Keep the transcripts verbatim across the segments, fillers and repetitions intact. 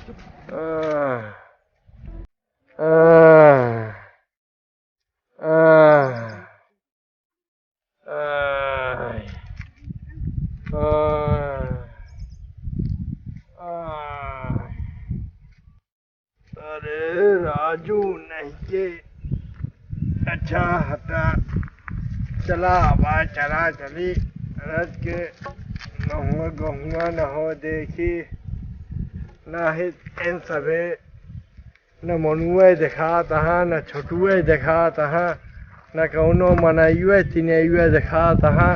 आह, आह, आह, आह, आह, आह। अरे राजू, नहीं के अच्छा हटा। चला, अब चला चली। रज के नहुआ गहुआ न हो देखी, नाही इन सभे न मनुए देखात हा, न छोटुए देखात हा, न कौनो मनइये तिनइये देखात हा।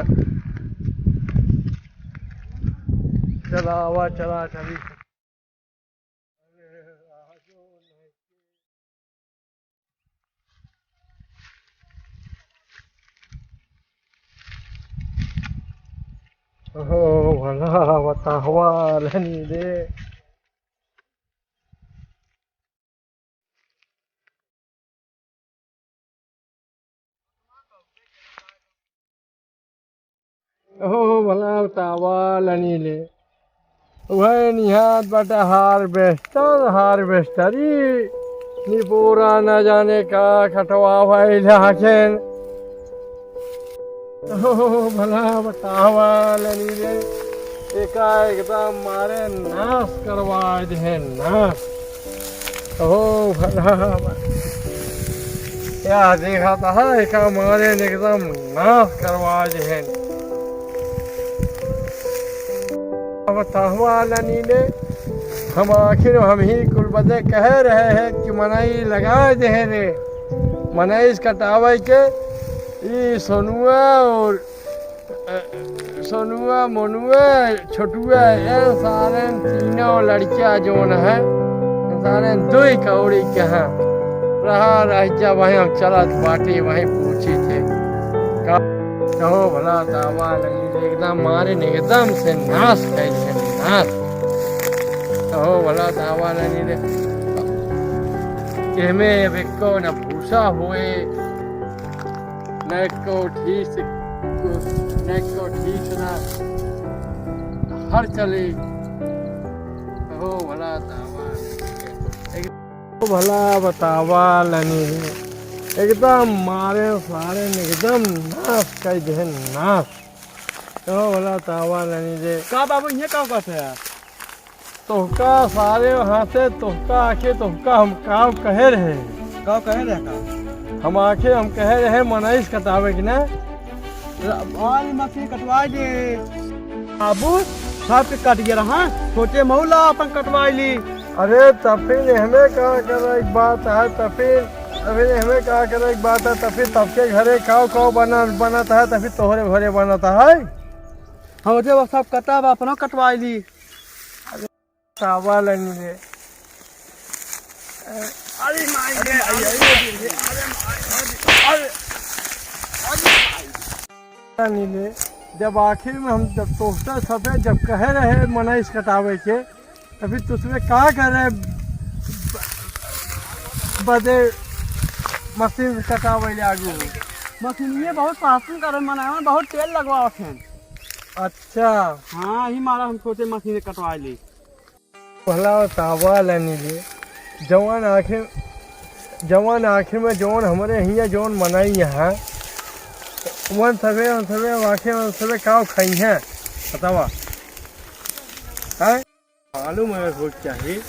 चला, आवा, चला चली। ओहो, भला बतावा लनी रे। ओहो, भला तावा लनी ले। वह निहात बाटे harvester, harvester, ई निपोरा न जाने का कटवा भइल हकेन। ओहो, भला बतावा लनी ले। एका एकदम मारे नाश करवा देहे, नाश। ओहो, भला बा-, या देखा था, एका मारे ने एकदम नाश करवा देहे। अब तहवा लनी ने, हम आखिर हम ही कुल बदे कहे रहे हैं कि मनई लगा देहे रे। मनई इस कटावे के, ई सोनुआ और अ, सोनुआ, मोनुआ, छोटुआ, ए सारे तीनों लड़किया जोन है, सारे दुई कौड़ी के हैं। रहा रह जा वहीं, हम चलत बाटी वहीं पूछी थे। का-, कहो भला तावा लगी रे, एकदम मारे ने एकदम से नाश कर दे, नाश। कहो भला तावा लगी रे। एमे अब एको न भूसा होए, न एको ठीक से, न एको ठीक से ना हर चले। हो भला तावा। एक भला बतावा लनी, एकदम मारे सारे ने एकदम नाश कर दे, नाश। हो भला तावा लनी रे। का बाबू, ये का कहते हैं? तोहका सारे वहाँ से, तोहका आके, तोहका हम काव कहे रहे। काव कहे रहे का? हम आके, हम कहे रहे मनईस कटावे की ना। अरे मशीन कटवाई दे। बाबू, सबके कट गया रहा, सोचे मौला अपन कटवाई ली। अरे तफिन हमें का करे एक बात है, तफिन, तफिन हमें का करे एक बात है, तफिन तबके घरे काव काव बना, बनत है, तफिन तोहरे घरे बनत है। हम जे वो सब कटा बा, अपना कटवाई ली। तावा लनी रे। अरे माई रे, अरे माई रे, अरे माई, अरे, अरे, अरे माई। लनी रे, जब आखिर में हम जब तोहता सफेद जब कहे रहे मनईस कटावे के, तो फिर तुसमें का करे बदे मशीन कटावे ले आगू? मशीनिये बहुत फास्टिंग करे, मनावे बहुत तेल लगवावत हैं। अच्छा। हाँ, ही मारा हम सोचे मशीन कटवा ली। भला तावा लनी रे, जवान आखिर, जवान आखिर में जवान हमरे हियाँ जवान मनई यहाँ, वन सबे, वन सबे आखिर वन सबे काव खाई हैं, बतावा। हैं? मालूम है हो चाहिए।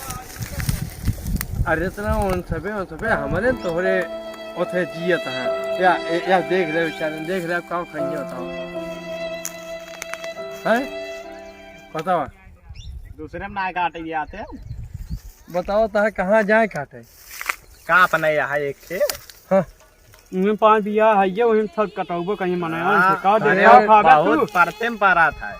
अरे इतना वन सबे, वन सबे हमरे तोहरे ओथे जियत हैं। या, या देख ले बेचारे, देख ले काव खाई हैं, बतावा। हैं? बतावा। दूसरे में ना काटे ये आते। बताओ तो है, कहाँ जाए काटे? का अपने यहाँ एक थे। हाँ। उन्हें पाँच बिया है ये, वहीं सब कटौबो कहीं मनाया हाँ, से। का दे अरे रहा खाबे बहुत तू? परते में पारा था।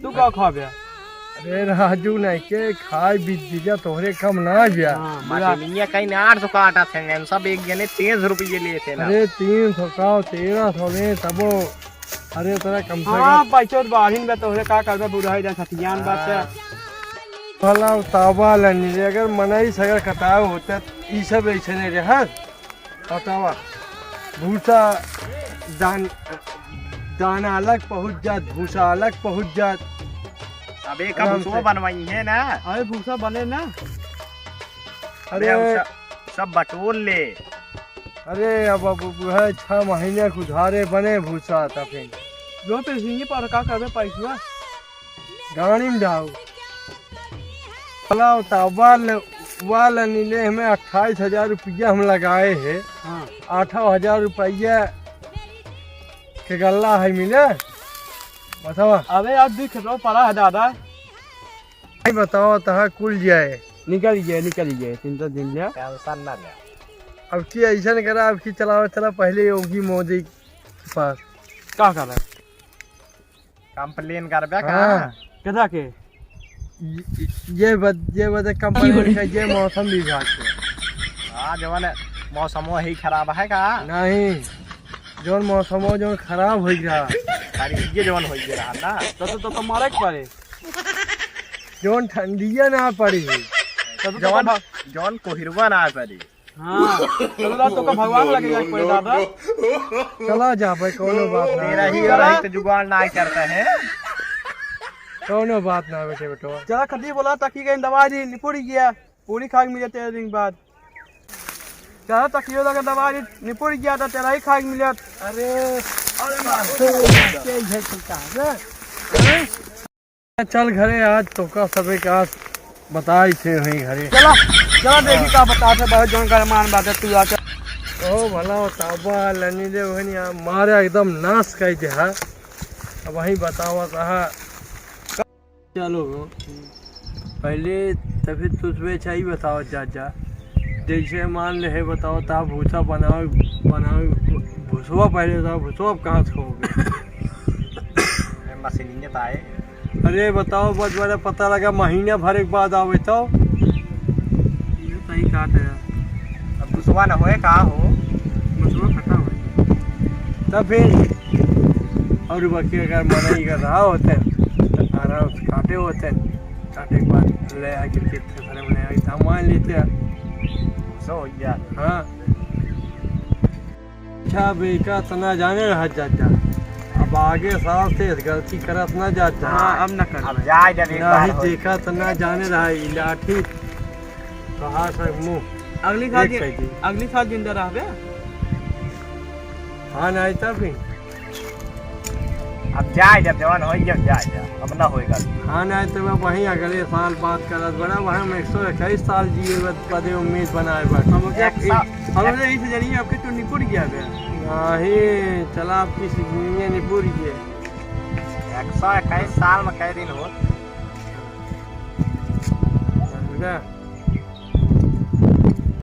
तू का खाबे? अरे राजू नहीं के खाए बीत दीजा तोहरे कम ना गया। हाँ, बुरा। मशीनिया कहीं आठ सौ का आटा थे, सब एक जने तीन सौ रुपये लिए थे ना। अरे तीन सौ का, तेरह सौ ले तबो। अरे तोरा कम से हाँ, कम पैसो तो बाढ़िन बा, तोहरे का करबे, बुढ़ाई जान सतियान बाटे। हाँ। भला तावा लनी रे, अगर मनई सगर कटाव होते, ई सब ऐसे नहीं रहे, हाँ? बतावा, भूसा दान-, दाना अलग पहुँच जात, भूसा अलग पहुँच जात। अब एक आराम भूसवा से। बनवाई है ना। अरे भूसा बने ना। अरे, अरे, अब सब, सब बटोर ले। अरे, अब, अब, अब है, छह महीने के उधारे बने भूसा था फिर। जो तो जिंदगी पर का करबे पैसवा? गाड़ी में जाओ। चलाओ, तो वाल, वाल नीले में अट्ठाईस हजार रुपया हम लगाए हैं। हाँ। आठों हजार रुपया के गल्ला है मिले। बतावा। अबे यार, दुई खेतवा पड़ा है दादा। नहीं बताओ, तहा कुल जाए। निकल गए, निकल गए, चिंता जिन लिया। टेंशन ना ले। अब की ऐसा नहीं करा, अब की चलावे चला पहले योगी मोदी के पास। का करा? कंप्लेन करबे का? हाँ। केदा के? ये, ये बद-, ये बदे कंप्लेन का, ये मौसम विभाग के। हाँ, जवन मौसमो ही खराब है का? नहीं, जौन मौसमो जौन खराब हो गया। अरे, ये जवन हो गया रहा ना। तो, तो, तो, तो मारे के पड़े। जौन ठंडिया ना पड़ी। तो, तो, तो, जौन, तो, जौन कोहिरवा ना पड़ी। हाँ, चलो ना, तो का भगवान लगे जाके पड़े दादा। चला जा भाई, कौनो बात ना। तेरा ही और ही तो जुगाड़ ना करता है। कौनो बात ना बेटे, बेटवा। चला खदी बोला, ताकि कहीं दवा दी, निपुड़ गया। पूरी खाए के मिले तेरह दिन बाद। चला तकियो लगे दवा दी, निपुड़ गया तो तेरह ही खाए के मिले। अरे, अरे मार। चल घरे, आज तोका सबे का बताई थे वहीं घरे। चला, चला देखी का बताते, बहुत जौन का मान बात है, तू आके। ओ भला ताबा लनी दे वहनी आ मारे एकदम नाश कर दे हा। अब वहीं बतावा कहा। चलो, पहले तभी तुझे अच्छा ही बतावा चाचा। जैसे मान ले है बताओ ता भूसा बनाओ, बनाओ, भूसवा पहले था, भूसवा अब कहाँ से खाओगे? मशीन के ताए। अरे बताओ, बस बड़ा पता लगा महीना भर एक बाद आवे तो। ये सही काट है। अब गुस्सा ना होए का हो? गुस्सा खत्म है। तब फिर और बाकी अगर मना ही कर रहा होते तो आराम से काटे होते, काटे के बाद ले आके खेत से भरे में ले आके धान मान लेते हैं। गुस्सा हो गया। हाँ। अच्छा, अब एका त ना जाने रहा चाचा, अब आगे साल से गलती करत ना चाचा। हाँ, अब ना करबे। अब जाए जब एक बार नहीं हो। देखा त ना जाने रहा, ई लाठी कहाँ से मुँह अगली साल एक जि-, कह दी। अगली साल जिंदा रहबे। हाँ, नहीं तब भी। अब जाए जब जवान हो, जब जाए जा, अब ना होएगा। हाँ, नहीं तो अब वहीं अगले साल बात करत बड़ा, वहाँ हम एक सौ इक्कीस साल जिए बद-, बदे उम्मीद बनाए बा। हम क्या एक साल हम लोग यही से जानिए, आपके तो निपुट गया बे। नहीं, चला आपकी सिगनिया निपुट गया। एक सौ इक्कीस साल में कै दिन हो? समझा?